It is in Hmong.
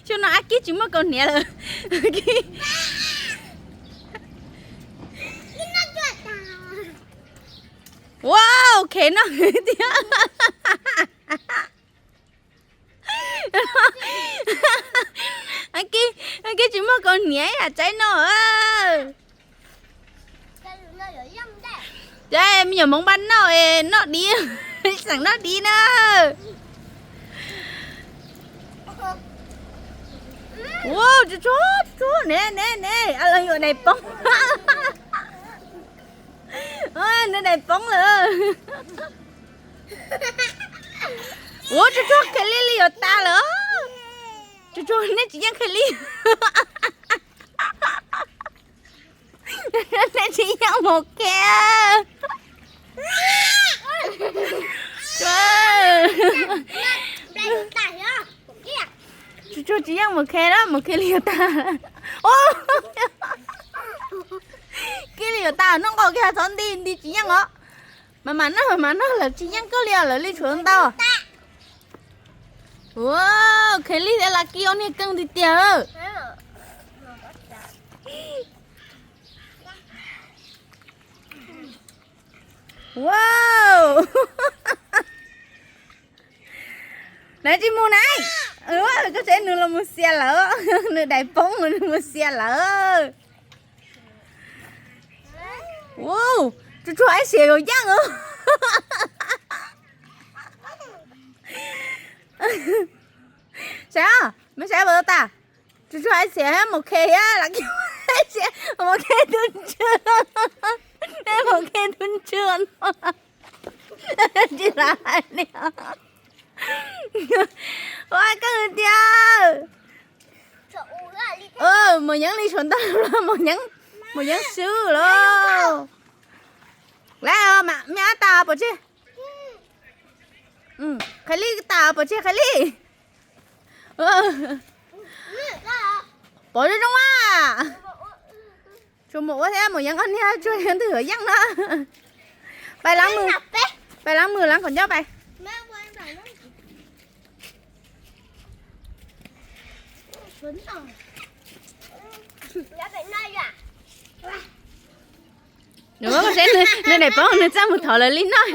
Xyoo no Ab Kib tsis muaj kaus hniav lawm. Wow, khev noj tiag. Ab Kib, Ab Kib tsis muaj kaus hniav yam tsaib noj. Ces me nyuam hmoov npaj noj es noj dib, xeem noj dib na. Ua, tsuag tsuag tsuag, ne ne ne, a los yuav daim poob. Nws daim poob lawm. Ua, tsuag tsuag, Khais Lij li yuav tas lawm. Tsuag tsuag, nej tsis yeej Khais Lij. Nej tsis yeej Mus Khe. Tsuag tsuag tsis yeej Mus Khe lawm, Mus Khe li yuav tas. Kib li yuav tas, hnub nkaus kiag txhob nti, nti tsis yeej os. Mas mam noj, mas mam noj, lawv tsis yeej koj li os, lawv li tshuav ntau. Ua, Khais Lij thiab Laj Kib ob niag keej tiag tiag. Wow. Lawv tsis mus na. Koj tsev nws los mus xiam lawm, nws daim poob nws mus xiam lawm. Ua, tsuag tsuag, ib xiam yuav yeej. Saib, mej saib puas tau tas. Tsuag tsuag, ib xiam Mus Khe thiab Laj Kib, ib xiam Mus Khe tub ntswg, Mus Khe tub ntswg no. Tsis lam hais li. Ua, koj tiag. Mus Yeeb li tshuav ntau, Mus Yeeb, Mus Yeeb swb lawm. Lawm, mej ab tas pov tseg. Khais Lij tas pov tseg, Khais Lij. Pov zoo zoo a. Tsuas Mus ua thiab Mus Yeeb ob niag tsuas yog twg yuav yeej na. Pais laav mws, pais laav mws laav qhov ncauj pais. Nws, nws daim poob nws txaj mus thov lawv li noj.